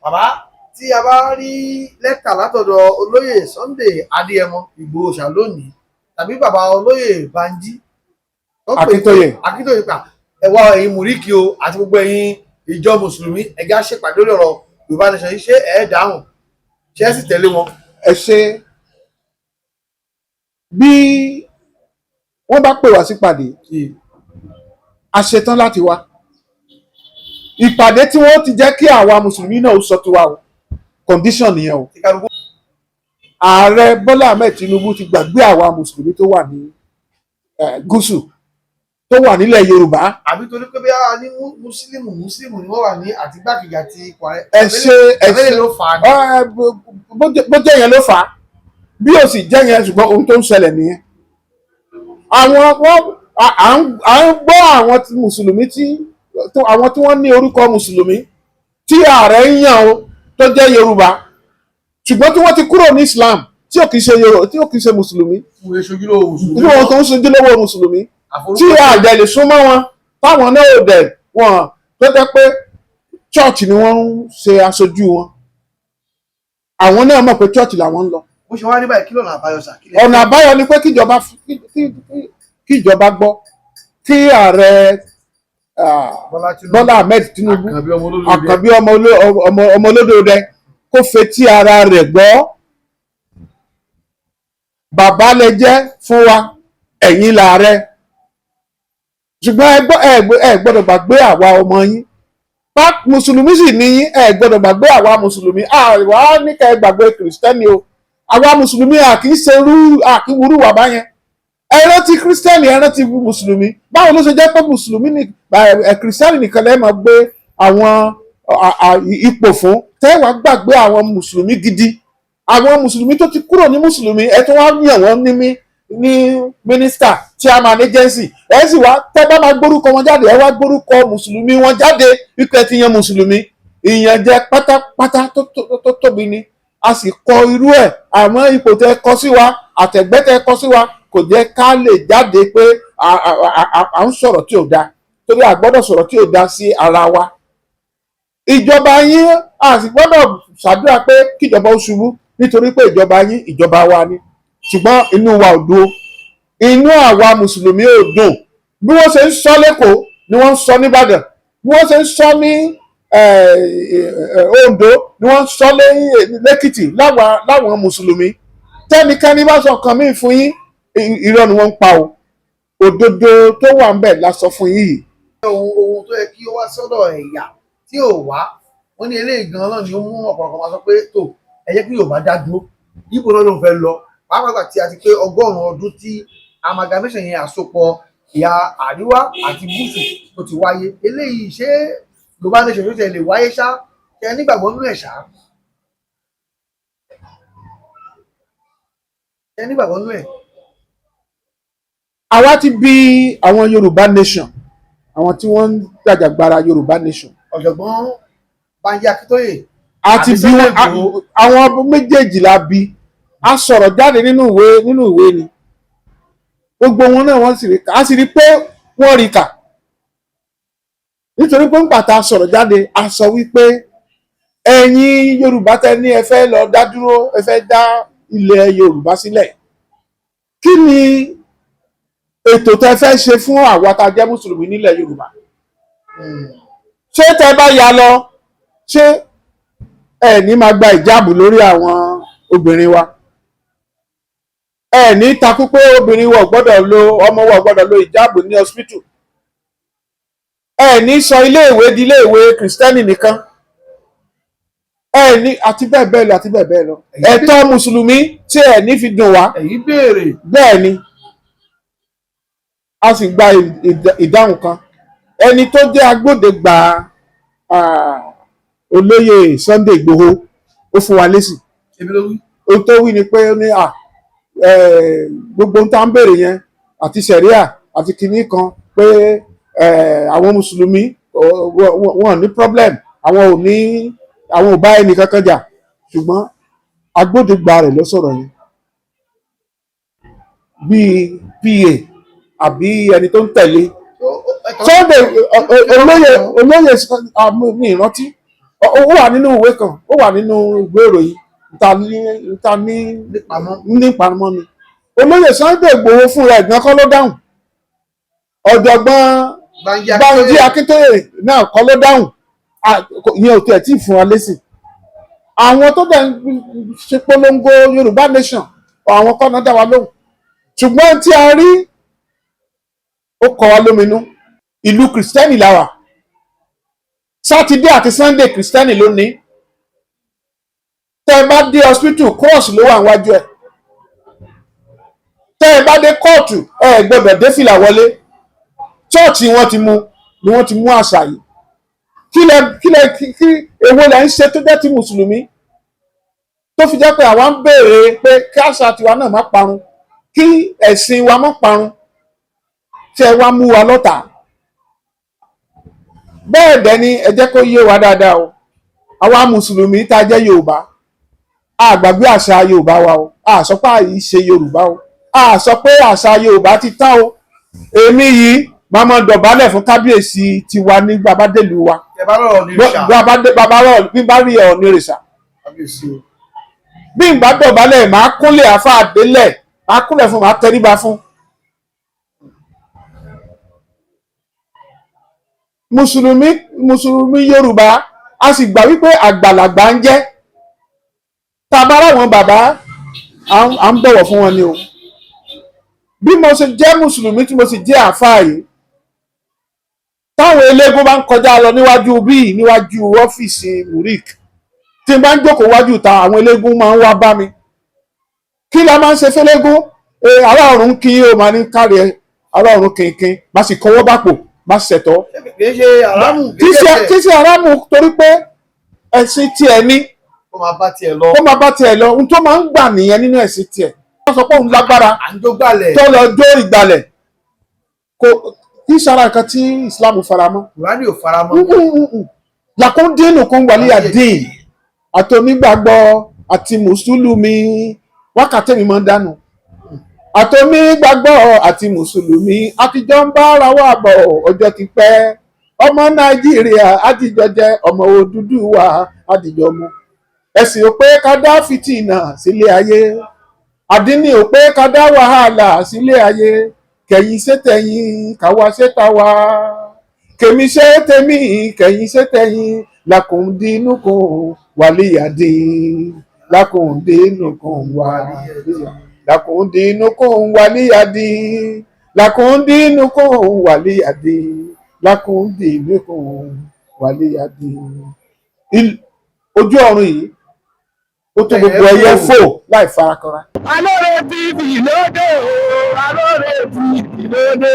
Bàbá, tí a bá rí lẹ́tà látọ̀dọ̀ olóyè Sunday Adéyẹmọ Ìgbòho ṣá lónìí, tàbí bàbá olóyè Banjí tó pè Akíntóyè. Akíntóyè pa ẹwà, ẹ̀yin mùríkì o àti gbogbo ẹ̀yin ìjọ mùsùlùmí, ẹ̀gá ṣèpàdé lórí ọ̀rọ̀ Yorùbá Nation yìí, ṣé ẹ̀ dáhùn? Ṣé ẹ sì tẹ̀lé wọn? Ẹ ṣe. Bí wọ́n bá pè wá sípàdé, a ṣetán láti wá ìpàdé tí wọ́n ti jẹ́ kí àwa mùsùlùmí náà sọ tiwa o. Condition nìyẹn o. Tí kálukú Ààrẹ Bọ́lá Ahmed Tinubu ti gbàgbé àwa mùsùlùmí tó wà ní gúúsù, tó wà nílẹ̀ Yorùbá. Àbí torí pé bí a ní mùsùlùmí ni wọ́n wà ní àti igbákejì àti ipò ààrẹ? Ẹ ṣe, ẹ ṣe. Abẹ́lé ló fà á ní. Bó jẹ́ yẹn ló fà á, bí ó sì jẹ́ yẹn, ṣùgbọ́n ohun tó ń ṣẹlẹ̀ nìyẹn. Àwọn wọ́n à ń gbọ́ àwọn tí mùsùlùmí tí àwọn tí wọ́n ní orúkọ mùsùlùmí tí ààrẹ ń yàn o, tó jẹ́ Yorùbá, ṣùgbọ́n tí wọ́n ti kúrò ní Islam, tí ò kì í ṣe Yorùbá, tí ò kì í ṣe mùsùlùmí, Wọ́n ṣe ojúlówó mùsùlùmí. Tí wọ́n tó ń ṣojúlówó mùsùlùmí, tí àjẹ lè súnmọ́ wọn, táwọn náà ò dẹ̀ wọn, tó jẹ́ pé church ni wọ́n ń ṣe aṣojú wọn. Àwọn náà mọ̀ pé church làwọn ń lọ. Bó ṣe wá ní báyìí, kí lọ́nà àbáyọ sà? Kí lẹ- Ọ̀nà àbáyọ ni pé kíjọba kíjọba gbọ́, kí ààrẹ Bọ́lá Tinubu. Bọ́lá Ahmed Tinubu. Àkànbí ọmọ olódò. Àkànbí ọmọ olódòdẹ, kó fetí ara rẹ̀ gbọ́. Bàbá lẹ jẹ́ fún wa, ẹ̀yin làárẹ̀, ṣùgbọ́n ẹ gbọ́dọ̀ gbàgbé àwa ọmọ yín. Mùsùlùmí sì ní yín, ẹ gbọ́dọ̀ gbàgbé àwa mùsùlùmí. Àwa ní ká ẹ gbàgbé kìrìsìtẹ́nì o. Àwa mùsùlùmí, a kì í ṣerú, a kì í wúrú wà báyẹn. Ẹ rántí kírísítẹ́nì, ẹ rántí mùsùlùmí. Báwo ló ṣe jẹ́ pé mùsùlùmí ní ẹ kírísítẹ́nì nìkan lẹ́ẹ̀ máa gbé àwọn ipò fún, tẹ́ wàá gbàgbé àwọn mùsùlùmí gidi, àwọn mùsùlùmí tó ti kúrò ní mùsùlùmí, ẹ tún wá yàn wọ́n ní mínísítà, chairman agency? Ẹ sì wá tẹ́ bá máa gbórúkọ wọn jáde, ẹ wá gbórúkọ mùsùlùmí wọn jáde wípé ẹ ti yan mùsùlùmí. Ìyànjẹ pátápátá tó tóbi ni. A sì kọ irú ẹ̀. Àmọ́ ipò tẹ́ kọ sí wa, àtẹ̀gbẹ́ tẹ́ kọ sí wa, kò jẹ́ ká lè jáde pé à ń sọ̀rọ̀ tí ò dáa, torí a gbọ́dọ̀ sọ̀rọ̀ tí ò dáa sí ara wa. Ìjọba yín, a sì gbọ́dọ̀ ṣàdúrà pé kíjọba ó ṣubú, nítorí pé ìjọba yín, ìjọba wa ni. Ṣùgbọ́n inú wa ò dùn, inú àwa mùsùlùmí ò dùn. Bí wọ́n ṣe ń sọ lẹ́kọ̀ọ́ ni wọ́n ń sọ nìbàdàn, bí wọ́n ṣe ń sọ ní Oǹdó ni wọ́n ń sọ lẹ́kìtì. Láwọn mùsùlùmí, tẹ́nikẹ́ni bá sọ nǹkan míì fún yín, irọ́ ni wọ́n ń pa o. Òdodo tó wà ń bẹ̀ la sọ fún yín yìí. Ohun tó yẹ kí ó wá sọ́dọ̀ ẹ̀yà tí ò wá, wọ́n ní eléyìí gan náà ni ó mú ọ̀pọ̀lọpọ̀ máa sọ pé tó ẹ jẹ́ kí Yorùbá dá dúró, Ìgbò náà ló ń fẹ́ lọ, pàápàá gbà tí a ti pé 100 ọdún tí amalgamation yẹn, àsopọ̀ ìhà àríwá àti gúúsù tó ti wáyé. Eléyìí, ṣé Yorùbá Nation tó tẹ̀ lè wáyé ṣá? Ṣe ẹ nígbàgbọ́ nínú ẹ̀ ṣá? Ṣe ẹ nígbàgbọ́ nínú ẹ̀? Àwa ti bí àwọn Yorùbá Nation, àwọn tí wọ́n ń jàjàgbara Yorùbá Nation. Ọ̀jọ̀gbọ́n Bánjí Akíntóyè. A ti Àti bí wọn. Sunday Igboho. Àwọn méjèèjì la bí. A sọ̀rọ̀ jáde nínú ìwé ni gbogbo wọn náà, wọ́n sì rí kà. A sì rí pé wọ́n rí kà, nítorí pé ńgbà tá a sọ̀rọ̀ jáde, a sọ wípé ẹ̀yin Yorùbá tẹ́ ní ẹ fẹ́ lọ dá dúró, ẹ fẹ́ dá ilẹ̀ Yorùbá sílẹ̀, kí ni ètò tẹ́ fẹ́ ṣe fún àwa tá a jẹ́ mùsùlùmí nílẹ̀ Yorùbá? Ṣé tẹ́ bá ya lọ, ṣé ẹ ní máa gba ìjáàbù lórí àwọn obìnrin wa? Ẹ ní takú pé obìnrin wa ò gbọ́dọ̀ lo, ọmọ wa ò gbọ́dọ̀ lo ìjáàbù ní hospital? Ẹ ní sọ iléèwé di iléèwé kìrìsìtẹ́nì nìkan? Ẹ ní, àti bẹ́ẹ̀ bẹ́ẹ̀ lọ, àti bẹ́ẹ̀ bẹ́ẹ̀ lọ. Ẹ̀tọ́ mùsùlùmí tí ẹ ní fi dùn wá. Èyí béèrè. Bẹ́ẹ̀ ni, a sì gba ìdáhùn kan. Ẹni tó jẹ́ agbódegbà olóyè Sunday Igboho, ó fún wa lésì. Ebi ló wí. Ohun tó wí ni pé ó ní gbogbo ohun tá à ń béèrè yẹn, àti sẹ̀ríà àti kinní kan, pé àwọn mùsùlùmí wọn ní problem, àwọn ò ní, àwọn ò bá ẹnì kankan jà. Ṣùgbọ́n agbódegbà rẹ̀ ló sọ̀rọ̀ yẹn, bíi PA àbí ẹni tó ń tẹ̀lé Sunday, olóyè, mi ìrántí. Ó wà nínú ìwé kan, ó wà nínú ìwé ìròyìn ta ní Nípamọ́. Nípamọ́ ni. Olóyè Sunday Igboho fúnra ẹ̀ gan kọ́ ló dáhùn, ọ̀jọ̀gbọ́n Banji Bánjí Akíntóyè. Akíntóyè náà kọ́ ló dáhùn. Ìyẹn ò tiẹ̀ tí ì fún wa lésì. Àwọn tó dẹ̀ ń ṣe polongo Yorùbá nation, àwọn kọ́ náà dá wa lóhùn. Ṣùgbọ́n tí a rí, ó kọ wa lóminú. Ìlú Kìrìsìtẹ́nì la wà. Sátidé àti Sunday, Kìrìsìtẹ́nì ló ní. Tẹ́ ẹ bá dé hospital, cross ló wà níwájú ẹ̀. Tẹ́ ẹ bá dé kóòtù, ẹ gbọ́dọ̀ dé fìlà wọlé. Chọ́ọ̀chì wọn ti mú ni wọ́n ti mú àṣà yìí. Kí èwo lẹ ń ṣe tó jẹ́ ti mùsùlùmí, tó fi jẹ́ pé àwa ń béèrè pé kí àṣà tiwa náà má parun, kí ẹ̀sìn wa má parun, tí ẹ wá mú wa lọ́tà? Bẹ́ẹ̀ dẹ̀ ni, ẹ jẹ́ kó yé wa dáadáa o, àwa mùsùlùmí tá a jẹ́ Yorùbá, a gbàgbé àṣà Yorùbá wa o. A sọ pé àyè ṣe Yorùbá o, a sọ pé àṣà Yorùbá ti tán o. Èmi yìí máa ma dọ̀bálẹ̀ fún kábíyèsí tiwa nígbà bá délùú wa. Ẹ bá lọ́rọ̀ ní ìṣà. Bàbá bàbá rọ̀ bí bá rí Ọ̀ọ̀ni rìṣà. Kábíyèsí o. Bí n bá dọ̀bálẹ̀, máa kúnlẹ̀ àfa àdélẹ̀, máa kúnlẹ̀ fún, máa tẹríba fún. Mùsùlùmí Yorùbá, a sì gbà wípé àgbàlagbà ń jẹ́. Tá a bá ráwọn bàbá, à ń bọ̀wọ̀ fún wọn ni o. Bí mo ṣe jẹ́ mùsùlùmí tí mo sì jẹ́ àáfàá yìí, táwọn eléégún bá ń kọjá lọ níwájú bíi níwájú ọ́fíìsì MURIC, tí n bá ń jókòó wájú ta, àwọn eléégún máa ń wá bá mi. Kí la máa ń ṣe fẹ́lẹ́gún? Ará ọ̀run kí o máa ní kárí ẹ, ará ọ̀run kìnkìn, má sì kọwọ́ bàpò, má ṣẹ̀tọ́. Kì í ṣe àrámù. Kì í ṣe aráàmù, torí pé ẹ̀sìn tiẹ̀ ní. Kó máa bá tiẹ̀ lọ. Kó máa bá tiẹ̀ lọ. Ohun tó máa ń gbà nìyẹn nínú ẹ̀sìn tiẹ̀. Wọ́n sọ pé òun lágbára À ń jó gbàlẹ̀. tó lọ jó ìgbàlẹ̀, kò kì í ṣara nǹkan tí Islam faramọ́. Kùránì ò faramọ́. Làkúndínù kún wàlíyà dín, àti onígbàgbọ́ àti mùsùlùmí, wákàtí mi máa ń dànù. Àti onígbàgbọ́ àti mùsùlùmí, àtijọ́ ń bá ara wa bọ̀ ọjọ́ ti pẹ́. Ọmọ Nàìjíríà àtijọ́ jẹ́ ọmọ Odùduwà, àtijọ́ mu. Ẹ̀sìn ò pé ká dá fìtìnà sílé ayé, àdínní ò pé ká dá wàhálà sílé ayé. Kẹ̀yìn ṣe tẹ̀yìn, káwa ṣe tàwa, kèmí ṣe tèmi, kẹ̀yìn ṣe tẹ̀yìn. Làkùndínúkùn wàlíyàdín, làkùndínúkùn wàlíyàdín, làkùndínúkùn wàlíyàdín, làkùndínúkùn wàlíyàdín, làkùndínúkùn wàlíyàdín. Ojú ọ̀run yìí ó tó gbogbo ẹyẹ fò láì farakanra. Alóore TV lóde o, Alóore TV lóde,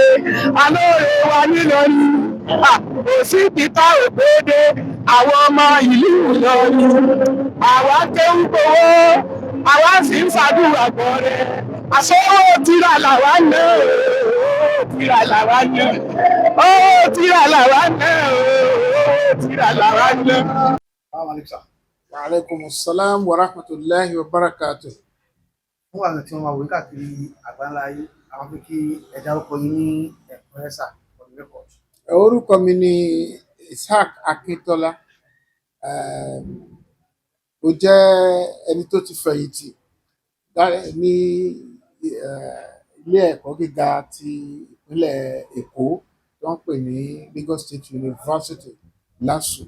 Alóore wa nílọrin. Kò sí peter ògbéde àwọn ọmọ ìlú Ìlọrin. Àwa kéwú gbowó, àwa sì ń ṣàdúrà gbọrẹ. Àṣọwó tìrà làwa ná o, tìrà làwa ná o, tìrà làwa ná o, tìrà làwa ná. Assalamu alaikum sir. Wa alaikum salam wa rahmatulahi wa barakatuh. Fún àwọn tí wọ́n máa wò ní káàkiri àgbáńlá ayé, àwọn pé kí ẹ dárúkọ yín ní ẹ̀kúnrẹ́rẹ́ sà, for the record. Orúkọ mi ni Ishaq Akíntola. Mo jẹ́ ẹni tó ti fẹ̀yìntì ní ilé ẹ̀kọ́ gíga ti ìpínlẹ̀ Èkó tó ń pè ní Lagos State University, LASU.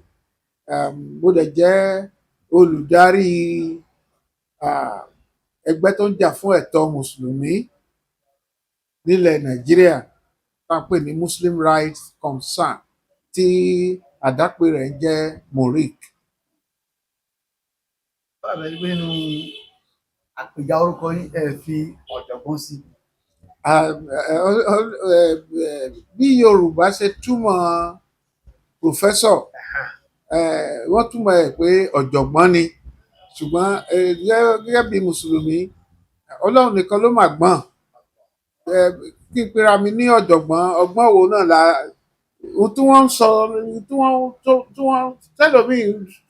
Mo dẹ̀ jẹ́ olùdarí ẹgbẹ́ tó ń jà fún ẹ̀tọ́ mùsùlùmí nílẹ̀ Nàìjíríà tá a pè ní Muslim Rights Concern, tí àdápè rẹ̀ ń jẹ́ MURIC. Báwo ni pé nínú àpèjà orúkọ yín, ẹ fi ọ̀jọ̀gbọ́n sí? Bí Yorùbá ṣe túmọ̀ professor, wọ́n túmọ̀ ẹ̀ pé ọ̀jọ̀gbọ́n ni. Ṣùgbọ́n gẹ́gẹ́ bí mùsùlùmí, Ọlọ́run nìkan ló mà gbọ́n. Kí n pera mi ní ọ̀jọ̀gbọ́n, ọgbọ́n wo náà la ohun tí wọ́n ń sọ, ohun tí wọ́n tí wọ́n tẹ́lòmíì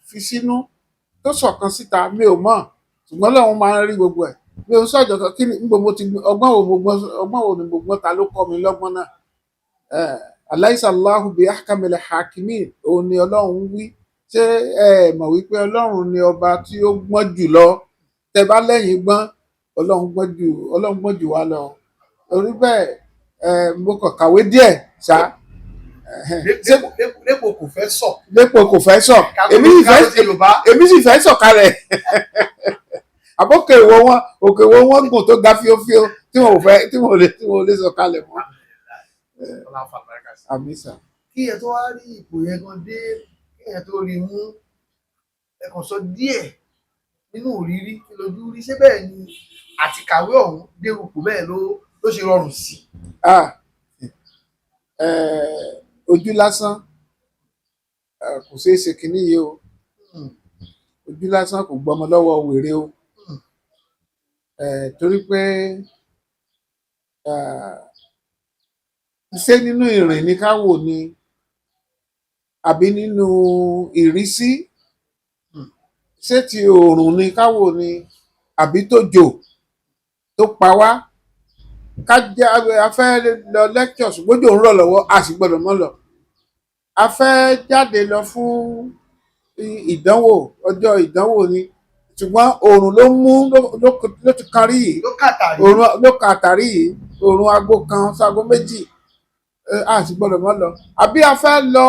fi sínú tó sọ̀kan síta, mi ò mọ̀. Ṣùgbọ́n Ọlọ́run máa ń rí gbogbo ẹ̀. Mi ò sọ̀jọ̀ kí ni níbo mo ti ọgbọ́n wo mo gbọ́n, ọgbọ́n wo ni mo gbọ́n, ta ló kọ́ mi lọ́gbọ́n náà? Alaysa Allahu bi ahkamil hakimin, òun ni Ọlọ́run wí. Ṣé ẹ mọ̀ wípé Ọlọ́run ni ọba tí ó gbọ́n jù lọ? Tẹ bá lẹ́yìn gbọ́n, Ọlọ́run gbọ́n jù, Ọlọ́run gbọ́n jù wá lọ. Orí bẹ́ẹ̀, ẹ mo kàn kàwé díẹ̀ ṣá. Ṣé Dépò kò fẹ́ sọ. Dépò kò fẹ́ sọ, èmi sì fẹ́ Ká Yorùbá. Èmi sì fẹ́ sọ̀kalẹ̀. Àbókè wo wọn, òkè wo wọn gùn tó ga fíofíó tí wọn ò fẹ́, tí wọn ò lè sọ̀kalẹ̀ mọ́? Ọlọ́run fa àlùbáríkà sí. Àmín sà. Kí ẹ tó wá rí ipò yẹn gan dé, kí ẹ tó rí mú, ẹ kàn sọ díẹ̀ nínú òrírí kí lójú rí. Ṣé bẹ́ẹ̀ ni àti kàwé ọ̀hún dérú ipò bẹ́ẹ̀ ló ṣe rọrùn sí? Ah, ojú lásán kò ṣeé ṣe kinní yìí o. Ojú lásán kò gbọmọ lọ́wọ́ wèrè o. Torí pé ṣé nínú ìrìn ní ká wò ni àbí nínú ìrísí? Ṣé ti oòrùn ni ká wò ni àbí tòjò tó pa wá? Ká jẹ́ a fẹ́ lọ lecture, ṣùgbọ́n òjò ń rọ̀ lọ́wọ́, a sì gbọ́dọ̀ mọ́ lọ. A fẹ́ jáde lọ fún ìdánwò, ọjọ́ ìdánwò ni, ṣùgbọ́n oòrùn ló mú ló ti kárí yìí. Ló kàtàrí. Oòrùn ló ka àtàrí yìí, oòrùn aago 1 sáago 2, a sì gbọ́dọ̀ mọ́ lọ. Àbí a fẹ́ lọ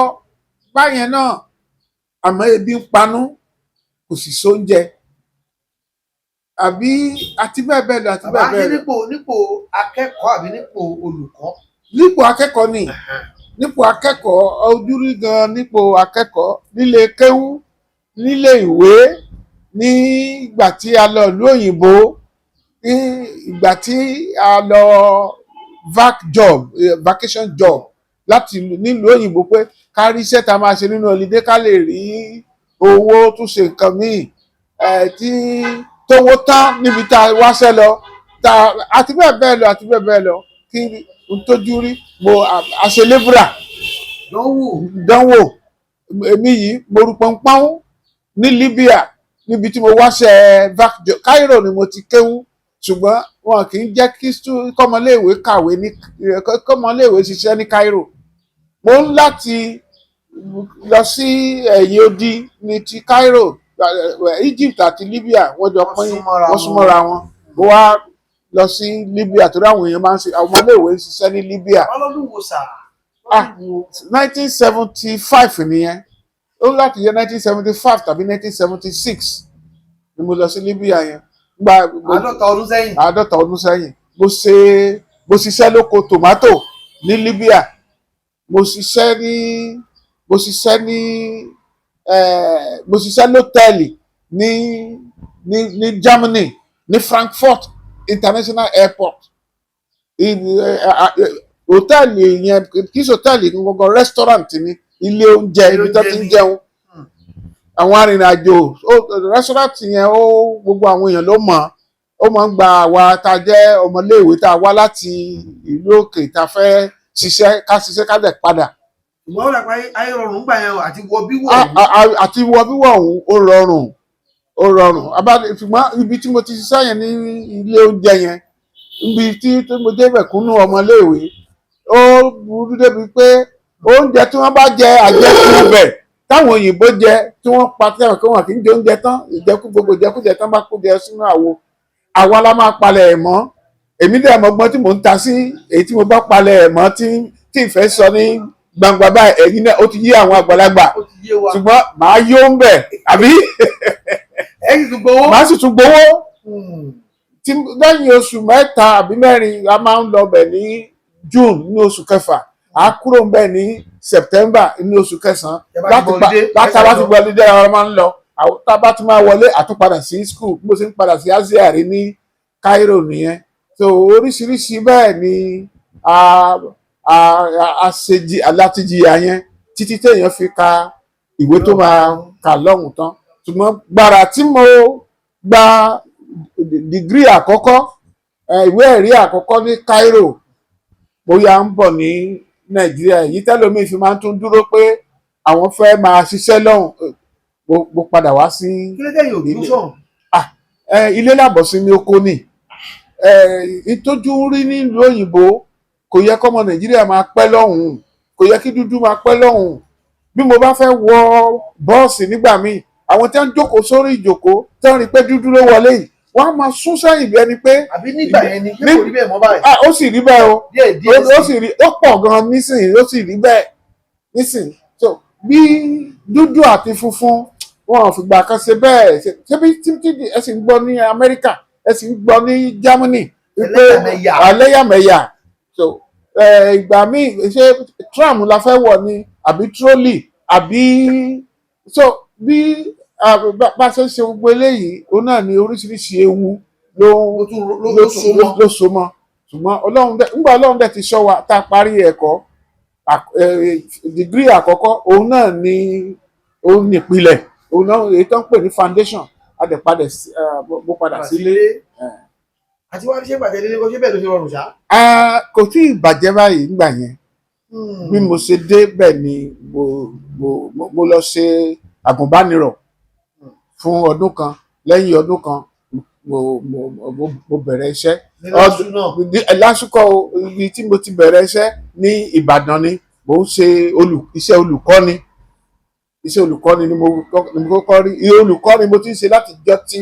báyẹn náà, àmọ́ ebi ń panú, kò sì sóúnjẹ, àbí àti bẹ́ẹ̀ bẹ́ẹ̀ lọ, àti Bàbá, bẹ́ẹ̀ ṣé bẹ́ẹ̀ lọ. nípò akẹ́kọ̀ọ́ àbí nípò olùkọ́? Nípò akẹ́kọ̀ọ́ ni, nípò akẹ́kọ̀ọ́, ojúrí gan nípò akẹ́kọ̀ọ́, nílé kéwú, nílé ìwé, nígbà tí a lọ ìlú òyìnbó, ní ìgbà tí a lọ vac job, vacation job láti nílùú òyìnbó, pé ká rí iṣẹ́ tá a máa ṣe nínú holiday, ká lè rí owó tún ṣe nǹkan míì, tí tówó tán níbi tá a wáṣẹ́ lọ tá, àti bẹ́ẹ̀ bẹ́ẹ̀ lọ, àti bẹ́ẹ̀ bẹ́ẹ̀ lọ. Kí n tójú rí, mo àṣẹ labourer. Dánwò. Dánwò. Èmi yìí, mo rú pọnpọ́n ní Libya níbi tí mo wáṣẹ́ vac job. Cairo ni mo ti kéwú, ṣùgbọ́n wọn kì í jẹ́ kí kọ́mọléèwé kàwé ní, kọ́mọléèwé ṣiṣẹ́ ní Cairo. Mo ń láti lọ sí ẹ̀yìn odi ní ti Cairo. Egypt àti Libya wọ́n jọ Wọ́n pín súnmọ́ra wọ́n wọn. Súnmọ́ra wọn. Mo wá lọ sí Libya torí àwọn èèyàn máa ń ṣe, àwọn ọmọléèwé ń ṣiṣẹ́ ní Libya. Ọlọ́dún wo sà? Ah, 1975 nìyẹn. Ó láti yẹ 1975 tàbí 1976 ni mo lọ sí Libya yẹn. Gba 50 ọdún sẹ́yìn. 50 ọdún sẹ́yìn. Mo ṣe, mo ṣiṣẹ́ lóko tòmátò ní Libya. Mo ṣiṣẹ́ lọ́tẹ̀ẹ̀lì ní Germany, ní Frankfurt International Airport. Hòtẹ́ẹ̀lì yẹn kì í ṣe hòtẹ́ẹ̀lì gbogbo, restaurant ni, ilé oúnjẹ, ibi tó ti ń jẹun àwọn arìnrìn-àjò. Restaurant yẹn, ó gbogbo àwọn èèyàn ló mọ̀. Ó máa ń gba àwa tá a jẹ́ ọmọléèwé tá a wá láti ìlú òkè, tá a fẹ́ ṣiṣẹ́, ká ṣiṣẹ́ ká dẹ̀ padà. Ṣùgbọ́n ó dàgbà ayé rọrùn gbà yẹn o, àti wọ bí wọ̀. Àti wọ wíwọ̀ ọ̀hún, ó rọrùn, ó rọrùn. Ṣùgbọ́n ibi tí mo ti ṣiṣẹ́ yẹn ní ilé oúnjẹ yẹn, ibi tí mo débẹ̀ kúnnú ọmọléèwé, ó burú débi pé oúnjẹ tí wọ́n bá jẹ àjẹkù bẹ̀, táwọn òyìnbó jẹ, tí wọ́n pa, tí àwọn kan wà kí ń jẹ oúnjẹ tán, ìjẹkú, gbogbo ìjẹkújẹ tán bá kó jẹ sínú àwo, àwa la máa palẹ̀ ẹ̀ mọ́. Èmi dẹ̀ mọ́gbọ́n tí mò ń ta sí èyí tí mo bá palẹ̀ ẹ̀ mọ́, tí ìfẹ́ sọ ní gbangba báyìí. Ẹ̀yin náà, ó ti yé àwọn àgbàlagbà. Ó ti yé wa. Ṣùgbọ́n màá yó ń bẹ̀ àbí. Ẹ̀yìn tó gbowó. Màá sì tún gbowó. Tí lẹ́yìn oṣù 3 àbí 4, a máa ń lọ bẹ̀ ní June, ní oṣù kẹfà, a kúrò ń bẹ̀ ní September, ní oṣù kẹsàn-án. Ẹ bá ti Láti gbọ́ pa holiday, láti ẹ bá ti lọ. gbọ́ holiday ara máa ń lọ. Tá a bá ti máa wọlé, àtúnpadà sí school. Bí mo ṣe ń padà sí Asia rí ní Cairo nìyẹn. So oríṣiríṣi bẹ́ẹ̀ ni a ṣe láti jìyà yẹn títí téèyàn fi ka ìwé tó máa kà lọ́hùn tán. Ṣùgbọ́n gbàrà tí mo gba degree àkọ́kọ́, ìwé ẹ̀rí àkọ́kọ́ ní Cairo, bóyá ń bọ̀ ní Nàìjíríà, èyí tẹ́lómi fi máa ń tún dúró pé àwọn fẹ́ máa ṣiṣẹ́ lọ́hùn, mo padà wá sí Kí ló dé yóò dúró sọ̀hún? Ilé làbọ̀ sí mi oko ni. Ìtọ́jú ń rí nílùú òyìnbó, kò yẹ kọ́mọ Nàìjíríà máa pẹ́ lọ́hùn-ún, kò yẹ kí dúdú máa pẹ́ lọ́hùn-ún. Bí mo bá fẹ́ wọ bọ́ọ̀sì nígbà míì, àwọn tí wọ́n ń jókòó sórí ìjókòó, tí wọ́n rí pé dúdú ló wọlé yìí, wọ́n á máa sún sẹ́yìn bí ẹni pé Àbí nígbà yẹn ni? Ṣé kò rí bẹ́ẹ̀ mọ́ báyìí? Ah, ó sì rí bẹ́ẹ̀ o. Díẹ̀ díẹ̀. Ó sì rí, ó pọ̀ gan nísìnyí, ó sì rí bẹ́ẹ̀ nísìnyí. So bí dúdú àti funfun, wọn ò fìgbà kan ṣe bẹ́ẹ̀. Ṣé bí tí ẹ sì ń gbọ́ ní Amẹ́ríkà, ẹ sì ń gbọ́ ní Germany wípé Ẹlẹ́yàmẹ̀yà. Ẹlẹ́yàmẹ̀yà. So ìgbà míì, ṣé tram la fẹ́ wọ̀ ni àbí trolley àbí? So bí bá ṣe ń ṣe gbogbo eléyìí, òun náà ni oríṣiríṣi ewu ló Ó tún ló ló so mọ́. Ló so mọ́. Ṣùgbọ́n Ọlọ́run dẹ̀, ńgbà Ọlọ́run dẹ̀ ti ṣọ́ wa tá a parí ẹ̀kọ́ degree àkọ́kọ́, òun náà ni òun nípìlẹ̀, òun náà èyí tó ń pè ní foundation. A dẹ̀ padà sí, mo padà sílé. Àti wá ṣé gbàtẹ́ délé kó ṣé bẹ́ẹ̀ ló ṣe rọrùn ṣá? Ah, kò tí ì bàjẹ́ báyìí nígbà yẹn. Bí mo ṣe dé bẹ́ẹ̀ ni mo lọ ṣe àgùnbánirọ̀ fún ọdún kan. Lẹ́yìn ọdún kan, mo bẹ̀rẹ̀ iṣẹ́. Ní LASU náà? Lásìkò ibi tí mo ti bẹ̀rẹ̀ iṣẹ́ ní Ìbàdàn ni mo ń ṣe iṣẹ́ olùkọ́ni. Iṣẹ́ olùkọ́ni ni mo kọ́kọ́ rí. Iye olùkọ́ni mo ti ń ṣe láti jọ́ tí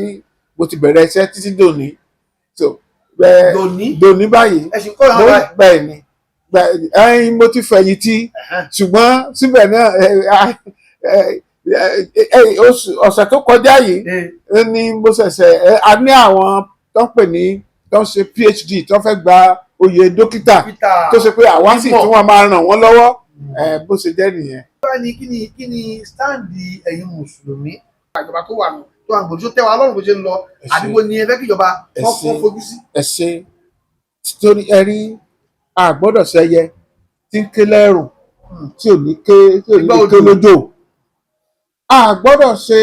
mo ti bẹ̀rẹ̀ iṣẹ́ títí dòní. So bẹ́ẹ̀ Dòní? Dòní báyìí. Ẹ sì kọ́ ìhàn Mo báyìí? Bẹ́ẹ̀ ni, ẹyin mo ti fẹ̀yìntì, ṣùgbọ́n síbẹ̀ náà, ọ̀sẹ̀ tó kọjá yìí ni mo ṣẹ̀ṣẹ̀ a ní àwọn tó ń pè ní tó ń ṣe PhD, tó ń fẹ́ gba oyè dókítà, Peter tó ṣe pé àwa sì Mímọ̀. tún wọn máa ràn wọ́n lọ́wọ́. Bó ṣe jẹ́ nìyẹn. Bá ní kí ni stand ẹ̀yin mùsùlùmí, ìjọba tó wà nù tó wà gbòdì tó tẹ́ wa lọ́rùn bó ṣe ń lọ, Ẹ ṣé. àdúgbò ni ẹ fẹ́ kí ìjọba Ẹ kọ́ ṣé. kọ́ fojú sí? Ẹ ṣe, torí ẹ rí, a gbọ́dọ̀ ṣẹyẹ tí ń ké lẹ́rùn tí ò ní ké, tí ò ní Ìgbà ké òjò. lójò. A gbọ́dọ̀ ṣe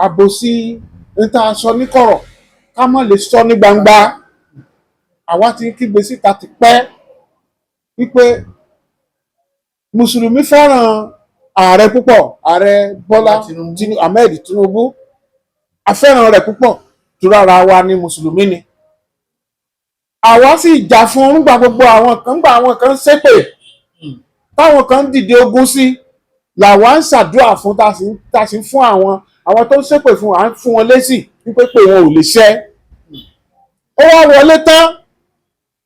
àbòsí níta sọ ní kọ̀rọ̀, ká má lè sọ ní gbangba. Àwa ti ń kígbe síta ti pẹ́ wípé mùsùlùmí fẹ́ràn ààrẹ púpọ̀, Ààrẹ Bọ́lá Tinubu. Ahmed Tinubu. A fẹ́ràn rẹ̀ púpọ̀ tó rárá wa ní mùsùlùmí ni àwa sì jà fún nígbà gbogbo. Àwọn kan gbà, àwọn kan ṣépè, táwọn kan dìde ogun sí, làwa ń ṣàdúrà fún, tá a sì ń fún àwọn tó ń ṣépè fún, à ń fún wọn lésì wípé pé wọn ò lè ṣẹ́. Ó wá wọlé tán,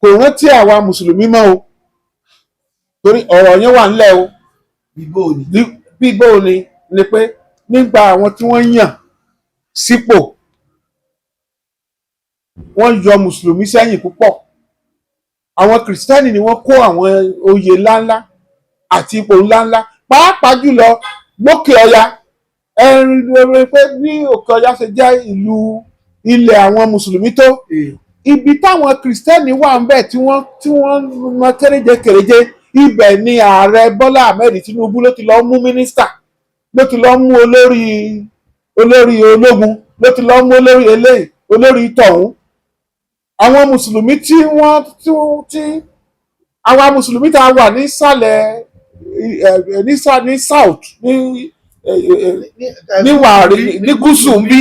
kò rántí àwa mùsùlùmí mọ́ o, torí ọ̀rọ̀ yẹn wà ńlẹ̀ o. Bíbó ni? Bíbó ni pé nígbà àwọn tí wọ́n yàn sípò, wọ́n yọ mùsùlùmí sẹ́yìn púpọ̀. Àwọn kìrìsìtẹ́nì ni wọ́n kó àwọn oyè ńláńlá àti ipò ńláńlá, pàápàá jùlọ lókè ọya. Ẹrin lórí pé bí òkè ọya ṣe jẹ́ ìlú ilẹ̀ àwọn mùsùlùmí tó, ibi táwọn kìrìsìtẹ́nì wà ń bẹ̀ tí wọ́n mọ kéréje kéréje, ibẹ̀ ni Ààrẹ Bọ́lá Ahmed Tinubu ló ti lọ mú mínísítà, ló ti lọ mú olórí ológun, ló ti lọ mú olórí eléyìí, olórí tọ̀hún. Àwọn mùsùlùmí tí wọ́n tí wọ́n tí àwa mùsùlùmí tá a wà nísàlẹ̀ ní south, ní wàrí ní gúúsù ń bí,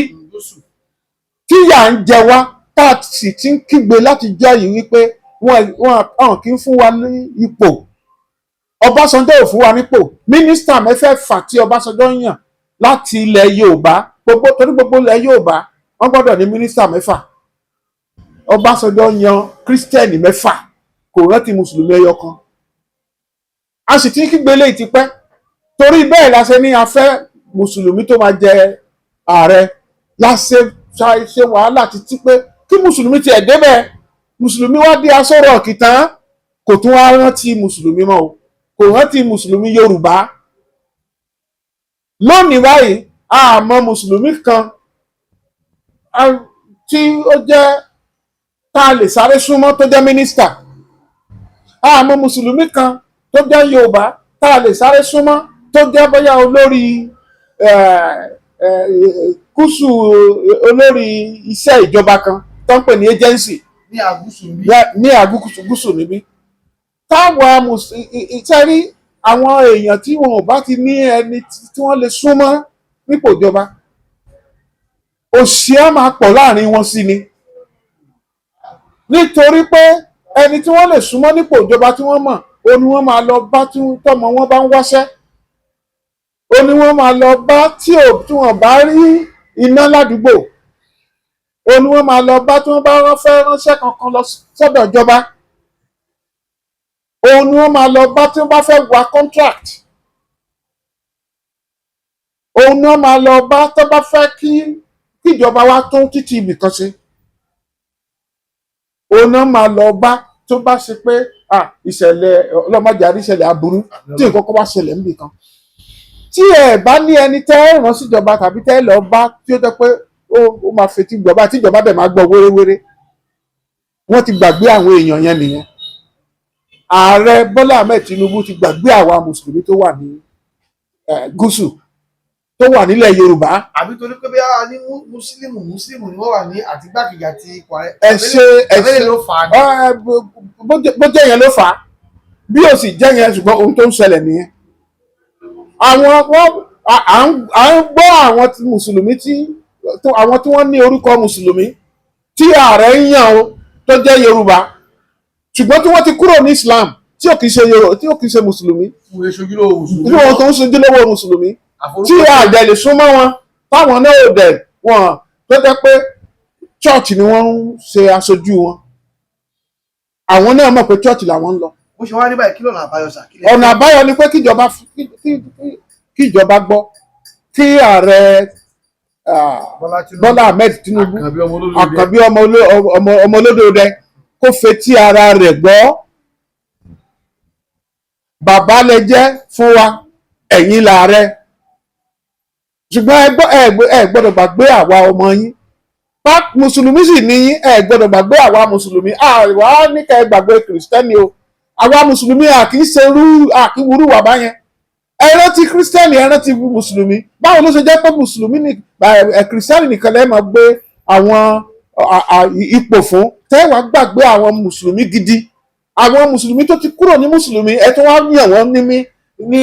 tí yà ń jẹ wá, tá a sì ti ń kígbe láti jẹ́ yìí wípé wọ́n kì í fún wa ní ipò. Ọbásanjọ́ ò fún wa nípò mínísítà mẹ́fẹ̀ẹ̀fà tí Ọbásanjọ́ yàn láti ilẹ̀ Yorùbá gbogbo, torí gbogbo ilẹ̀ Yorùbá wọ́n gbọ́dọ̀ ní mínísítà mẹ́fà. Ọbásanjọ́ yan kírísítẹ́nì mẹ́fà, kò rántí mùsùlùmí ẹyọ kan. A sì ti ń kígbe léyìí ti pẹ́. Torí bẹ́ẹ̀ la ṣe ní a fẹ́ mùsùlùmí tó máa jẹ ààrẹ, la ṣe ṣe wàhálà títí pé kí mùsùlùmí tiẹ̀ débẹ̀. Mùsùlùmí wá dé Aso Rock tán, kò tún wá rántí mùsùlùmí mọ́ o, kò rántí mùsùlùmí Yorùbá. Lónìí báyìí, a mọ̀ mùsùlùmí kan tí ó jẹ́ tá a lè sáré súnmọ́ tó jẹ́ mínísítà. A mọ̀ mùsùlùmí kan tó jẹ́ Yorùbá tá a lè sáré súnmọ́ tó jẹ́ bóyá olórí kúsù, olórí iṣẹ́ ìjọba kan tó ń pè ní agency. Ní àgúsù bí? Ní àgúsù gúúsù níbí táwa iṣẹ́ rí, àwọn èèyàn tí wọn ò bá ti ní ẹni tí wọ́n lè súnmọ́ nípò ìjọba, òṣì á máa pọ̀ láàrin wọn sí ni, nítorí pé ẹni tí wọ́n lè súnmọ́ nípò ìjọba tí wọ́n mọ̀ Ó ní wọ́n máa lọ bá tí tọ́mọ wọn bá ń wáṣẹ́. Ó ní wọ́n máa lọ bá tí ò tí wọ́n bá rí iná ládùúgbò. Ó ní wọ́n máa lọ bá tí wọ́n bá rán fẹ́ ránṣẹ́ kankan lọ sọ́dọ̀ ìjọba. Ó ní wọ́n máa lọ bá tí wọ́n bá fẹ́ gba contract. Òun ni wọ́n máa lọ bá tó bá fẹ́ kí kíjọba wa tún títì ibìkan ṣe. Òun náà máa lọ bá tó bá ṣe pé, ah, ìṣẹ̀lẹ̀ ọlọ́mọdé àrí, ìṣẹ̀lẹ̀ aburú tí nǹkan kan bá ṣẹlẹ̀ níbì kan, tí ẹ bá ní ẹni tẹ́ ẹ rán síjọba tàbí tẹ́ ẹ lọ bá tí ó jẹ́ pé ó máa fetí gbọ́ bá tíjọba dẹ̀ máa gbọ́ wéréwéré, wọ́n ti gbàgbé àwọn èèyàn yẹn nìyẹn. Ààrẹ Bọ́lá Ahmed Tinubu ti gbàgbé àwa mùsùlùmí tó wà ní gúúsù, tó wà nílẹ̀ Yorùbá. Àbí torí pé bí a ní mùsùlùmí ni wọ́n wà ní àti igbákejì àti ipò ààrẹ? Ẹ ṣe, ẹ ṣe. Abẹ́lé ló fà á ní. Ẹ, bó jẹ́ yẹn ló fà á, bí ó sì jẹ́ yẹn, ṣùgbọ́n ohun tó ń ṣẹlẹ̀ nìyẹn. Àwọn wọ́n à ń gbọ́ àwọn tí mùsùlùmí tí àwọn tí wọ́n ní orúkọ mùsùlùmí tí ààrẹ ń yàn o, tó jẹ́ Yorùbá, ṣùgbọ́n tí wọ́n ti kúrò ní Islam, tí ò kì í ṣe Yorùbá, tí ò kì í ṣe mùsùlùmí, Wọ́n yẹ ṣojúlówó mùsùlùmí. Tí wọ́n tó ń ṣojúlówó mùsùlùmí, tí Àforúkọ. àjẹ lè súnmọ́ wọn, táwọn náà ò dẹ̀ wọn, tó jẹ́ pé church ni wọ́n ń ṣe aṣojú wọn. Àwọn náà mọ̀ pé church làwọn ń lọ. Bó ṣe wá ní báyìí, kí lọ́nà àbáyọ sà? Kí lẹ- Ọ̀nà àbáyọ ni pé kíjọba kíjọba gbọ́, kí ààrẹ Bọ́lá Tinubu. Bọ́lá Ahmed Tinubu. Àkànbí ọmọ olódò. Àkànbí ọmọ olódòdẹ, kó fetí ara rẹ̀ gbọ́. Bàbá lẹ jẹ́ fún wa, ẹ̀yin làárẹ̀, ṣùgbọ́n ẹ gbọ́dọ̀ gbàgbé àwa ọmọ yín. Bá mùsùlùmí sì ní yín, ẹ gbọ́dọ̀ gbàgbé àwa mùsùlùmí. Àwa ní ká ẹ gbàgbé kìrìsìtẹ́nì o. Àwa mùsùlùmí a kì í ṣerú, a kì í wúrú wà báyẹn. Ẹ rántí kírísítẹ́nì, ẹ rántí mùsùlùmí. Báwo ló ṣe jẹ́ pé mùsùlùmí ní ẹ kìrìsìtẹ́nì nìkan lẹ́ẹ̀ máa gbé àwọn ipò fún, tẹ́ wàá gbàgbé àwọn mùsùlùmí gidi, àwọn mùsùlùmí tó ti kúrò ní mùsùlùmí, ẹ tún wá yàn wọ́n ní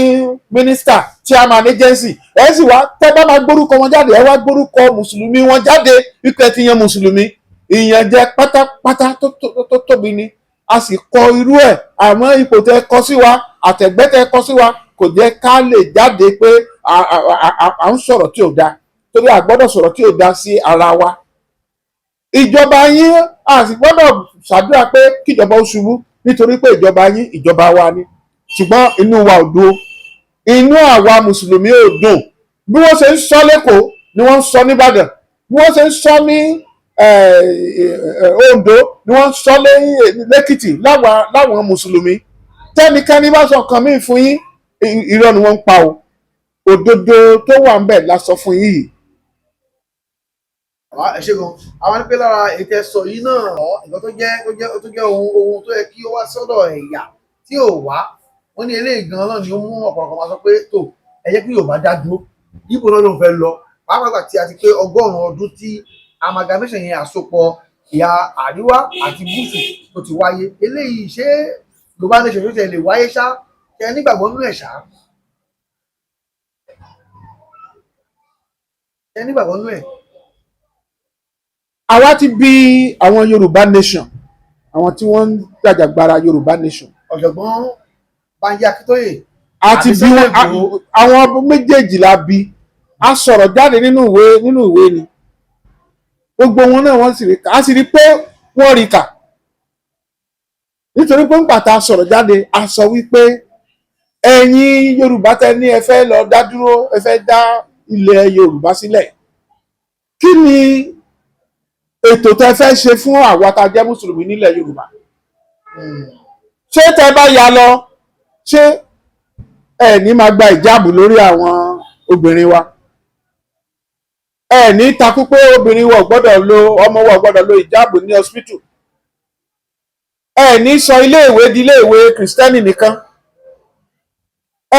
mínísítà, chairman agency? Ẹ sì wá tẹ́ bá máa gbórúkọ wọn jáde, ẹ wá gbórúkọ mùsùlùmí wọn jáde wípé ẹ ti yan mùsùlùmí. Ìyànjẹ pátápátá tó tóbi ni. A sì kọ irú ẹ̀, àmọ́ ipò tẹ́ kọ sí wa, àtẹ̀gbẹ́ tẹ́ kọ sí wa, kò jẹ́ ká lè jáde pé à ń sọ̀rọ̀ tí ò dáa, torí a gbọ́dọ̀ sọ̀rọ̀ tí ò dáa sí ara wa. Ìjọba yín, a sì gbọ́dọ̀ ṣàdúrà pé kíjọba ó ṣubú, nítorí pé ìjọba yín ìjọba wa ni. Ṣùgbọ́n inú wa ò dùn, inú àwa mùsùlùmí ò dùn. Bí wọ́n ṣe ń sọ lẹ́kọ̀ọ́ ni wọ́n ń sọ nìbàdàn, bí wọ́n ṣe ń sọ ní Oǹdó ni wọ́n ń sọ lẹ́kìtì. Láwọn mùsùlùmí, tẹ́nikẹ́ni bá sọ nǹkan míì fún yín, irọ́ ni wọ́n ń pa o. Òdodo tó wà ń bẹ̀ la sọ fún yín yìí. Àwa ẹ ṣe gan. Àwọn ní pé lára ètò ẹsọ yìí náà, nǹkan tó jẹ́ ohun tó yẹ kí ó wá sọ́dọ̀ ẹ̀yà tí ò wá, wọ́n ní eléyìí gan náà ni ó mú ọ̀pọ̀lọpọ̀ máa sọ pé tó ẹ jẹ́ kí Yorùbá dá dúró. Ìgbò náà ló ń fẹ́ lọ, pàápàá gbà tí a ti pé 100 ọdún tí amalgamation yẹn, àsopọ̀ ìhà àríwá àti gúúsù tó ti wáyé. Eléyìí, ṣé Yorùbá nation tó tẹ̀ lè wáyé ṣá? Ṣe nígbàgbọ́ nínú ẹ̀ ṣá? Ṣe nígbàgbọ́ nínú ẹ̀? Àwa ti bí àwọn Yorùbá nation, àwọn tí wọ́n ń jàjàgbara Yorùbá nation, Ọ̀jọ̀gbọ́n Bánjí Akíntóyè. A ti Àti bí wọn. Sunday Igboho. Àwọn méjèèjì la bí. A sọ̀rọ̀ jáde nínú ìwé ni gbogbo wọn náà wọ́n sì rí kà. A sì rí pé wọ́n rí kà, nítorí pé ńgbà tá a sọ̀rọ̀ jáde, a sọ wípé ẹ̀yin Yorùbá tẹ́ ní ẹ fẹ́ lọ dá dúró, ẹ fẹ́ dá ilẹ̀ Yorùbá sílẹ̀, kí ni ètò tẹ́ fẹ́ ṣe fún àwa tá a jẹ́ mùsùlùmí nílẹ̀ Yorùbá? Ṣé tẹ́ bá ya lọ, ṣé ẹ ní máa gba ìjáàbù lórí àwọn obìnrin wa? Ẹ ní takú pé obìnrin wa ò gbọ́dọ̀ lo, ọmọ wa ò gbọ́dọ̀ lo ìjáàbù ní hospital? Ẹ ní sọ iléèwé di iléèwé kìrìsìtẹ́nì nìkan?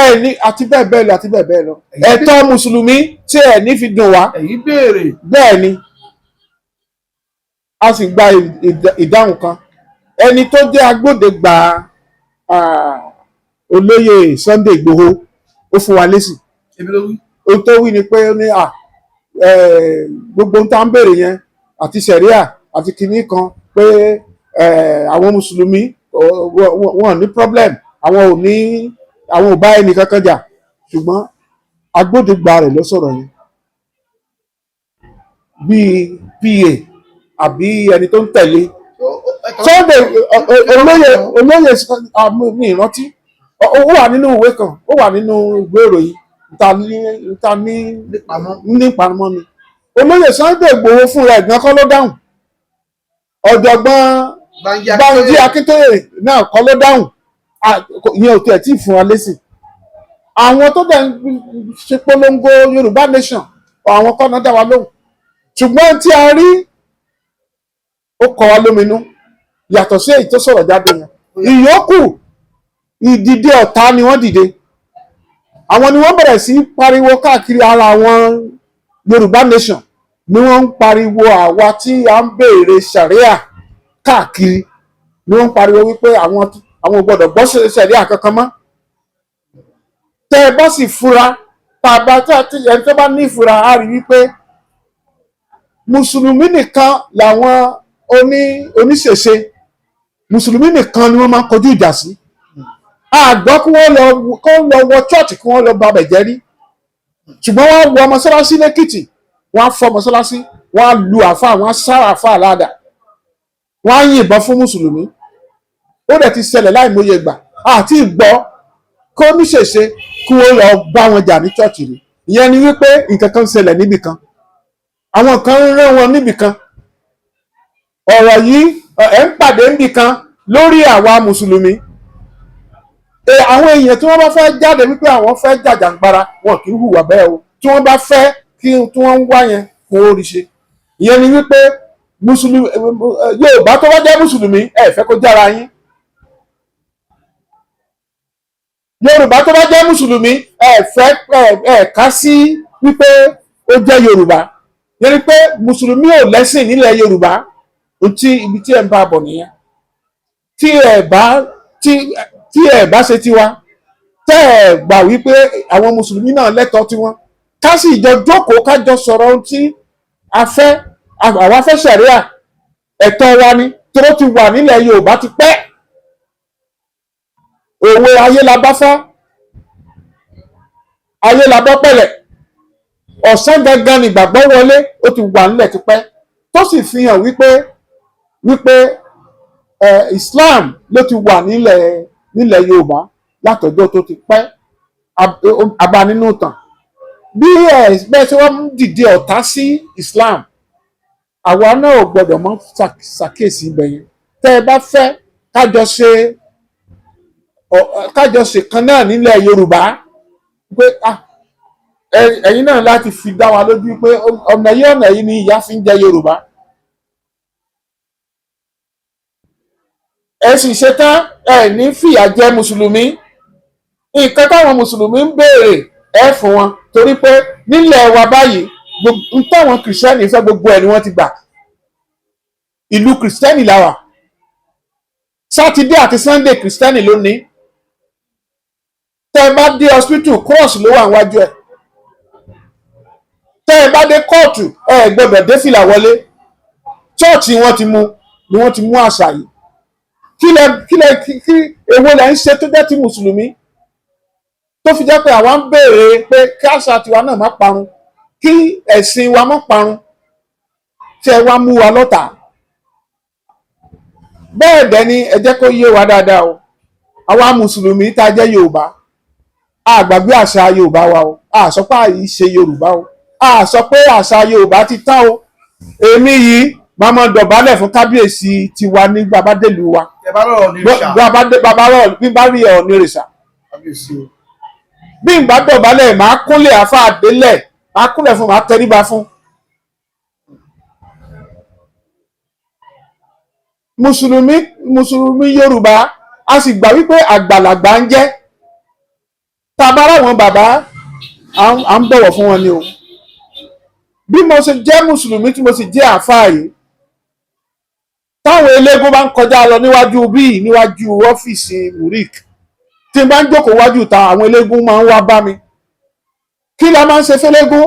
Ẹ ní, àti bẹ́ẹ̀ bẹ́ẹ̀ lọ, àti bẹ́ẹ̀ bẹ́ẹ̀ lọ, ẹ̀tọ́ mùsùlùmí tí ẹ ní fi dùn wá. Ẹ̀yin béèrè. Bẹ́ẹ̀ ni, a sì gba ìdáhùn kan. Ẹni tó jẹ́ agbódegbà olóyè Sunday Igboho, ó fún wa lésì. Ebi ló wí. Ohun tó wí ni pé ó ní gbogbo ohun tá à ń béèrè yẹn, àti sẹ̀ríà àti kinní kan, pé àwọn mùsùlùmí wọn ní problem. Àwọn ò ní, àwọn ò bá ẹnì kankan jà, ṣùgbọ́n agbódegbà rẹ̀ ló sọ̀rọ̀ yẹn, bíi PA àbí ẹni tó ń tẹ̀lé Sunday olóyè mi ìrántí. Ó wà nínú ìwé kan, ó wà nínú ìwé ìròyìn ta ní Nípamọ́. Nípamọ́ ni. Olóyè Sunday Igboho fúnra ẹ̀gbọ́n kọ́ ló dáhùn, ọ̀jọ̀gbọ́n Banji. Bánjí Akíntóyè náà kọ́ ló dáhùn. Ìyẹn ò tiẹ̀ tí ì fún wa lésì. Àwọn tó dẹ̀ ń ṣe polongo Yorùbá Nation, àwọn kọ́ náà dá wa lóhùn, ṣùgbọ́n tí a rí, ó kọ wa lóminú. Yàtọ̀ sí èyí tó sọ̀rọ̀ jáde yẹn, ìyókù ìdìde ọ̀tá ni wọ́n dìde. Àwọn ni wọ́n bẹ̀rẹ̀ sí í pariwo káàkiri. Ara àwọn Yorùbá Nation ni wọ́n ń pariwo, àwa tí a ń béèrè sharia káàkiri ni wọ́n ń pariwo wípé àwọn ò gbọ́dọ̀ gbọ́ sharia kankan mọ́. Tẹ́ ẹ bá sì fura, tá a bá tá ẹni tó bá ní ìfura á rí wípé mùsùlùmí nìkan làwọn oníṣẹ̀ṣe, mùsùlùmí nìkan ni wọ́n máa ń kọjú ìjà sí. Àgbọ́ kí wọ́n lọ kó lọ wọ church, kí wọ́n lọ ba bẹ̀jẹ́ rí, ṣùgbọ́n wọ́n wọ mọ́sálásí lẹ́kìtì, wọ́n á fọ́ mọ́sálásí, wọ́n á lu àáfàá, wọ́n á sára àáfàá ládàá, wọ́n á yìnbọn fún mùsùlùmí. Ó dẹ̀ ti ṣẹlẹ̀ láìmọye ìgbà àti ìgbọ́ kó níṣẹ̀ṣe kí wọ́n lọ bá wọn jà ní church rí. Ìyẹn ni wípé nǹkan kan ń ṣẹlẹ̀ níbì kan, àwọn kan ń rán wọn níbì kan. Ọ̀rọ̀ yìí, ẹ̀ ń pàdé níbì kan lórí àwa mùsùlùmí. Àwọn èèyàn tí wọ́n bá fẹ́ jáde wípé àwọn fẹ́ jàjàǹgbara, wọn kì í hùwà bẹ́ẹ̀ o. Tí wọ́n bá fẹ́ kí tí wọ́n ń wá yẹn kó o rí ṣe. Ìyẹn ni wípé mùsùlùmí Yorùbá tó bá jẹ́ mùsùlùmí, ẹ fẹ́ kó jára yín. Yorùbá tó bá jẹ́ mùsùlùmí, ẹ fẹ́ ẹ ká sí wípé ó jẹ́ Yorùbá. Yẹn ni pé mùsùlùmí ò lẹ́sìn nílẹ̀ Yorùbá. Ntí ibi tí ẹ ń bá bọ̀ nìyẹn. Tí ẹ bá ṣe tiwa, tẹ́ ẹ gbà wípé àwọn mùsùlùmí náà lẹ́tọ̀ọ́ tiwọn, ká sì jọ jókòó, ká jọ sọ̀rọ̀ ohun tí a fẹ́. Àwa fẹ́ ṣẹ̀ríà, ẹ̀tọ́ wa ni, tó ti wà nílẹ̀ Yorùbá ti pẹ́. Òwe ayé la bá fá, ayé la bọ́ pẹ̀lẹ̀, ọ̀sán gangan nígbàgbọ́ wọlé. Ó ti wà nílẹ̀ tipẹ́, tó sì fi hàn wípé Islam ló ti wà nílẹ̀ Yorùbá látọjọ́ tó ti pẹ́. Abá nínú ìtàn bí ẹ bẹ́ẹ̀ tí wọ́n ń dìde ọ̀tá sí Islam, àwa náà ò gbọ́dọ̀ mọ́ ṣàkíyèsí ibẹ̀ yẹn. Tẹ́ ẹ bá fẹ́ kájọ ṣe kan náà nílẹ̀ Yorùbá pé ẹ̀yin náà láti fi dá wa lójú pé ọ̀nà yìí ni ìyà fi ń jẹ Yorùbá. Ẹ sì ṣetán, ẹ ní fìyà jẹ mùsùlùmí. Nǹkan táwọn mùsùlùmí ń béèrè, ẹ fún wọn, torí pé nílẹ̀ wa báyìí, n táwọn kìrìsìtẹ́nì fẹ́, gbogbo ẹ̀ ni wọ́n ti gbà. Ìlú kìrìsìtẹ́nì la wà. Sátidé àti Sunday, kìrìsìtẹ́nì ló ní. Tẹ́ ẹ bá dé hospital, cross ló wà níwájú ẹ̀. Tẹ́ ẹ bá dé kóòtù, ẹ gbọ́dọ̀ dé fìlà wọlé. Chọ́ọ̀chì wọn ti mú ni wọ́n ti mú àṣà yìí. Kí lẹ kí èwo lẹ ń ṣe tó jẹ́ ti mùsùlùmí, tó fi jẹ́ pé àwa ń béèrè pé kí àṣà tiwa náà má parun, kí ẹ̀sìn wa má parun, tí ẹ wá mú wa lọ́tà? Bẹ́ẹ̀ dẹ̀ ni, ẹ jẹ́ kó yé wa dáadáa o. Àwa mùsùlùmí tá a jẹ́ Yorùbá, a gbàgbé àṣà Yorùbá wa o. A sọ pé àyè ṣe Yorùbá o, a sọ pé àṣà Yorùbá ti tán o. Èmi yìí máa ma dọ̀bálẹ̀ fún kábíyèsí tiwa ní babadélu wa. Ẹ bá lọ́rọ̀ ní ìṣà. Bàbá rọ̀ bí bá rí Ọ̀ọ̀ni rìṣà. Kábíyèsí o. Bí n bá dọ̀bálẹ̀, máa kúnlẹ̀ àfa àdélẹ̀, máa kúnlẹ̀ fún, máa tẹríba fún. Mùsùlùmí Yorùbá, a sì gbà wípé àgbàlagbà ń jẹ́ tá a bá ráwọn bàbá, à ń bọ̀wọ̀ fún wọn ni o. Bí mo ṣe jẹ́ mùsùlùmí tí mo sì jẹ́ àáfàá yìí, táwọn eléégún bá ń kọjá lọ níwájú bíi níwájú ọ́fíìsì murik, tí n bá ń jókòó wájú ta, àwọn eléégún máa ń wá bá mi. Kí la máa ń ṣe fẹ́lẹ́gún?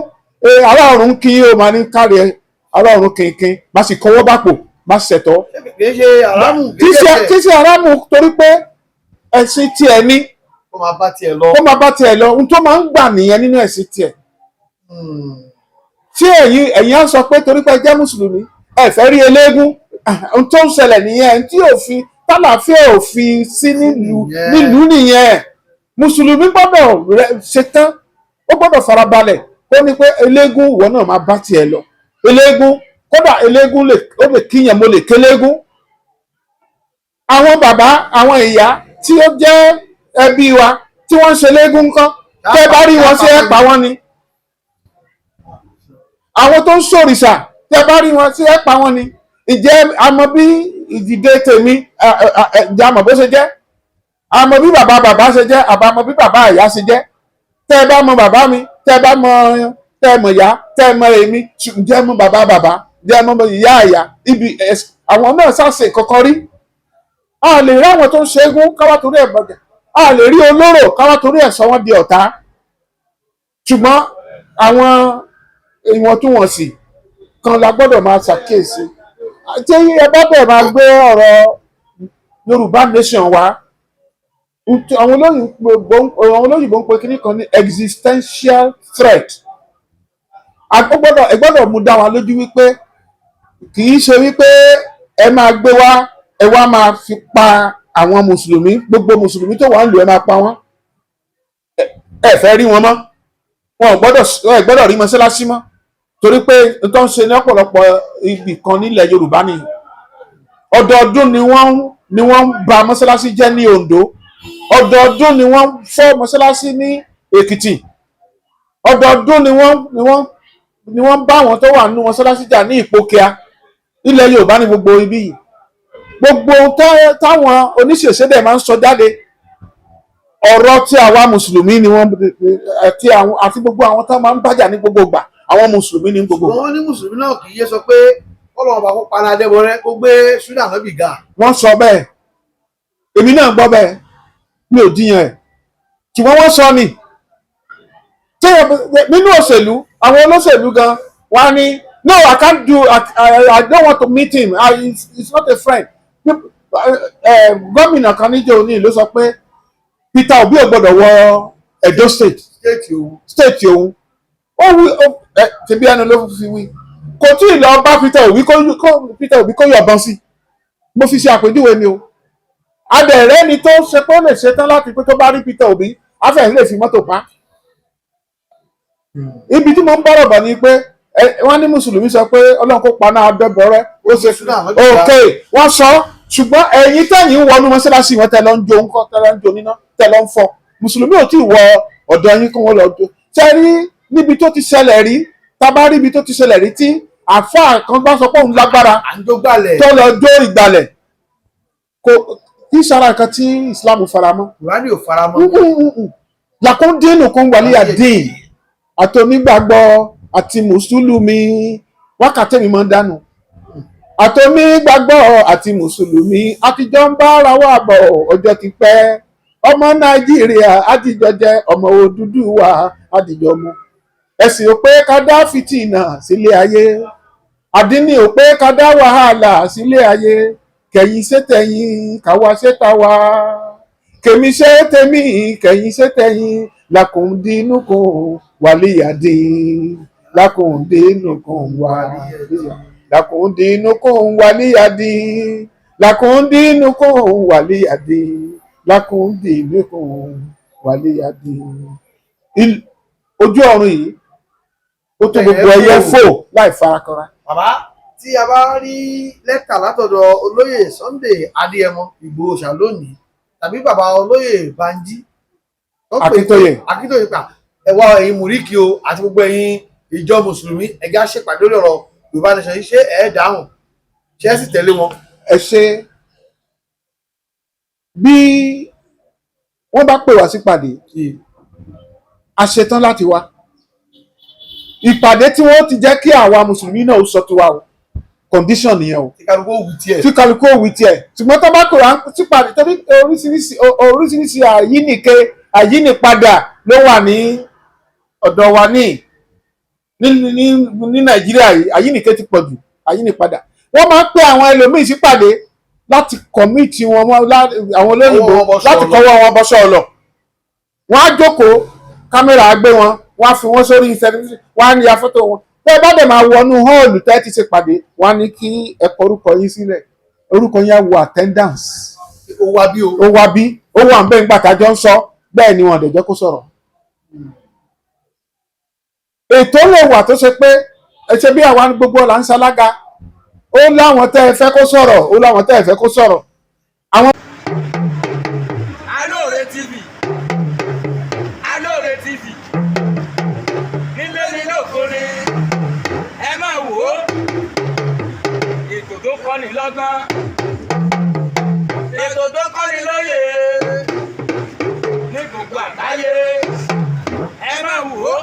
Ará ọ̀run kí o máa ní kárí ẹ, ará ọ̀run kìnkìn, má sì kọwọ́ bàpò, má ṣẹ̀tọ́. Kì í ṣe àrámù. Kì í ṣe aráàmù, torí pé Ẹ̀sìn tiẹ̀ ní. Kó máa bá tiẹ̀ lọ. Kó máa bá tiẹ̀ lọ. Ohun tó máa ń gbà nìyẹn nínú ẹ̀sìn tiẹ̀. Tí ẹ̀yin á sọ pé torí pé ẹ jẹ́ mùsùlùmí, ẹ fẹ́ rí eléégún. Ohun tó ń ṣẹlẹ̀ nìyẹn tí òfin tálàáfíà òfin sí nílùú. Nìyẹn. Nílùú nìyẹn. Mùsùlùmí gbọ́dọ̀ ṣetán, ó gbọ́dọ̀ farabalẹ̀ ó ní pé eléégún, ìwọ náà máa bá tiẹ̀ lọ. Eléégún, kódà eléégún lè, ó lè kíyàn, mo lè kéléégún. Àwọn bàbá, àwọn ìyá tí ó jẹ́ ẹbí wa tí wọ́n ń ṣe eléégún ńkọ́? Tẹ́ bá rí wọn, ṣé ẹ pa wọ́n ni? Àwọn tó ń ṣòrìṣà, tẹ́ bá rí wọn, ṣé ẹ pa wọ́n ni? Ǹjẹ́ a mọ̀ bí ìdìde tèmi? Ǹjẹ́ a mọ̀ bó ṣe jẹ́? A mọ̀ bí bàbá bàbá ṣe jẹ́, àbá mọ̀ bí bàbá ìyá ṣe jẹ́? Tẹ́ ẹ bá mọ̀ bàbá mi, tẹ́ ẹ bá mọ̀, tẹ́ ẹ mọ̀ ìyá, tẹ́ ẹ mọ̀ èmi, ǹjẹ́ ẹ mọ̀ bàbá bàbá? Ǹjẹ́ ẹ mọ̀ ìyá ìyá? Ibi àwọn náà ṣàṣe kankan rí. A lè rí àwọn tó ń ṣẹ́gun káwá torí ẹ̀ bọ̀gẹ̀, a lè rí olóró káwá torí ẹ̀ sọ wọ́n di ọ̀tá. Ṣùgbọ́n àwọn ìwọ̀ntúnwọ̀nsì kan la gbọ́dọ̀ máa ṣàkíyèsí. Tí ẹ bá bẹ̀ máa gbé ọ̀rọ̀ Yorùbá nation wá, àwọn olóyìnbó ń pe kíní kan ní existential threat. Ẹ gbọ́dọ̀ mú dá wa lójú wípé kì í ṣe wípé ẹ máa gbé wá, ẹ wá máa fi pa àwọn mùsùlùmí, gbogbo mùsùlùmí tó wà ń lò, ẹ máa pa wọ́n, ẹ fẹ́ rí wọn mọ́, wọn ò gbọ́dọ̀, ẹ gbọ́dọ̀ rí mọ́ṣáláṣí mọ́, torí pé n tó ń ṣe ní ọ̀pọ̀lọpọ̀ ibì kan nílẹ̀ Yorùbá ni ọdọọdún ni wọ́n ń ba mọ́ṣáláṣí jẹ́ ní Oǹdó, ọdọọdún ni wọ́n ń fọ́ mọ́ṣáláṣí ní Èkìtì, ọdọọdún ni wọ́n ń bá àwọn tó wà nínú mọ́ṣáláṣí jà ní Ìpókíà. Ilẹ̀ Yorùbá ní gbogbo ibi yìí, gbogbo ohun táwọn oníṣẹ̀ṣe dẹ̀ máa ń sọ jáde, ọ̀rọ̀ tí àwa mùsùlùmí ni wọ́n àti àwọn àti gbogbo àwọn tó máa ń bájà ní gbogbo ìgbà, àwọn mùsùlùmí ní gbogbo ìgbà. Wọ́n ní mùsùlùmí náà kì í yé sọ pé kọ́lọ́ ọba kó paná adébọrẹ́, kó gbé súnà náà bì ga. Wọ́n sọ bẹ́ẹ̀, èmi náà gbọ́ bẹ́ẹ̀, mi ò jiyàn ẹ̀, ṣùgbọ́n wọ́n sọ ni nínú òṣèlú, àwọn olóṣèlú gan wá ní, "No, I can't do. I don't want to meet him. He's not a friend." Gómìnà kan níjọ́ òní ló sọ pé Peter Obi ò gbọ́dọ̀ wọ Edo State. State òun. State òun. Ó wí ẹ tẹbi ẹnu ló fi wí, kò tí ì lọ bá Peter Obi kó Peter Obi kó yọ̀bọ̀n sí. Mo fi ṣe àpèjúwe ni o. Adẹ̀rẹ́ ni tó ṣe pé ó lè ṣetán láti pé tó bá rí Peter Obi, afẹ́ lè fi mọ́tò pa. Ibi tí mo ń bọ̀rọ̀ bọ̀ ni pé wọ́n ní mùsùlùmí sọ pé Ọlọ́run kó paná abẹ́bọ̀rẹ́, ó ṣe. Ok, wọ́n sọ, ṣùgbọ́n ẹ̀yin tẹ̀yìn ń wọnú mọ́ṣáláṣí wọn, tẹ̀ lọ ń jó ńkọ́? Tẹ̀ lọ ń jó níná, tẹ̀ lọ ń fọ́. Mùsùlùmí ò tí ì wọ ọ̀dọ̀ yín kó wọ́n lọ jó. Ṣe rí níbi tó ti ṣẹlẹ̀ rí, tá bá rí ibi tó ti ṣẹlẹ̀ rí tí àáfàá kan bá sọ pé òun lágbára À ń jó gbàlẹ̀. tó lọ jó ìgbàlẹ̀, kò kí sára nǹkan tí Islam faramọ́. Kùránì ò faramọ́. Lakum dinukum waliya din. Àti onígbàgbọ́ àti mùsùlùmí, wákàtí mi máa ń dànù, àtòmígbàgbọ́ àti mùsùlùmí, àtijọ́ ń bára wa bọ̀ ọjọ́ ti pẹ́. Ọmọ Nàìjíríà àtijọ́ jẹ́ ọmọ Odùduwà, àtijọ́ mu ẹ̀sìn ò pé ká dá fìtìnà sílé ayé, àdínní ò pé ká dá wàhálà sílé ayé. Kẹ̀yìn ṣe tẹ̀yìn, káwa ṣe tàwa, kèmí ṣe tèmi, kẹ̀yìn ṣe tẹ̀yìn. Lakum dinukum waliyadin, lakum dinukum waliyadin, lakum dinukum waliyadin, lakum dinukum waliyadin, lakum dinukum waliyadin. Ojú ọ̀run yìí ó tó gbogbo ẹyẹ fò láì farakanra. Bàbá, tí a bá rí lẹ́tà látọ̀dọ̀ olóyè Sunday Adéyẹmọ Ìgbòho ṣá lónìí, tàbí bàbá olóyè Banjí tó pè. Akíntóyè. Akíntóyè pa ẹwà, ẹ̀yin mùríkì o àti gbogbo ẹ̀yin ìjọ mùsùlùmí, ẹjá ṣèpàdé lórí ọ̀rọ̀ Yorùbá nation yìí, ṣé ẹ dáhùn? Ṣé ẹ sì tẹ̀lé wọn? Ẹ ṣe. Bí wọ́n bá pè wá sípàdé, a ṣetán láti wá ìpàdé tí wọ́n ti jẹ́ kí àwa mùsùlùmí náà ó sọ tiwa o. Condition nìyẹn o. Tí kálukú ó wù tiẹ̀. Tí kálukú ò wí tiẹ̀. Ṣùgbọ́n tó bá pè wá sípàdé, torí oríṣiríṣi àyínìke àyínìpadà ló wà ní ọ̀dọ̀ wa ní Nàìjíríà yìí. Àyínìke ti pọ̀ jù, àyínìpadà. Wọ́n máa ń pè àwọn ẹlòmíì sípàdé. Láti commit wọn mọ́ àwọn olóyìnbó Ọwọ́ wọn bọ́ láti sọ̀lọ̀. kọ́wọ́ wọn bọ́ sọ̀lọ̀. Wọ́n á jókòó, kámẹ́rà á gbé wọn, wọ́n á fi wọ́n sórí tẹlifíṣàn, wọ́n á ya fọ́tò wọn. Tẹ́ ẹ bá dẹ̀ máa wọnú hall tẹ́ ti ṣe pàdé, wọ́n á ní kí ẹ kọ orúkọ yín sílẹ̀. Orúkọ yín á wo attendance. Ó wá bí o. Ó wá bí, ó wà ń bẹ́ẹ̀ nígbà tájọ́ ń sọ. Bẹ́ẹ̀ ni wọn dẹ̀ jẹ́ kó sọ̀rọ̀. Ètò lè wà tó ṣe pé ẹ ṣe bí àwa gbogbo là ń ṣalága. Ó láwọn tẹ́ ẹ fẹ́ kó sọ̀rọ̀, ó láwọn tẹ́ ẹ fẹ́ kó sọ̀rọ̀. Alóore TV, Alóore TV, nílé ní lókore, ẹ máa wò ó. Ètò tó kọ́ni lọ́gbọ́n, ètò tó kọ́ni lóye ní gbogbo àgbáyé, ẹ máa wò ó.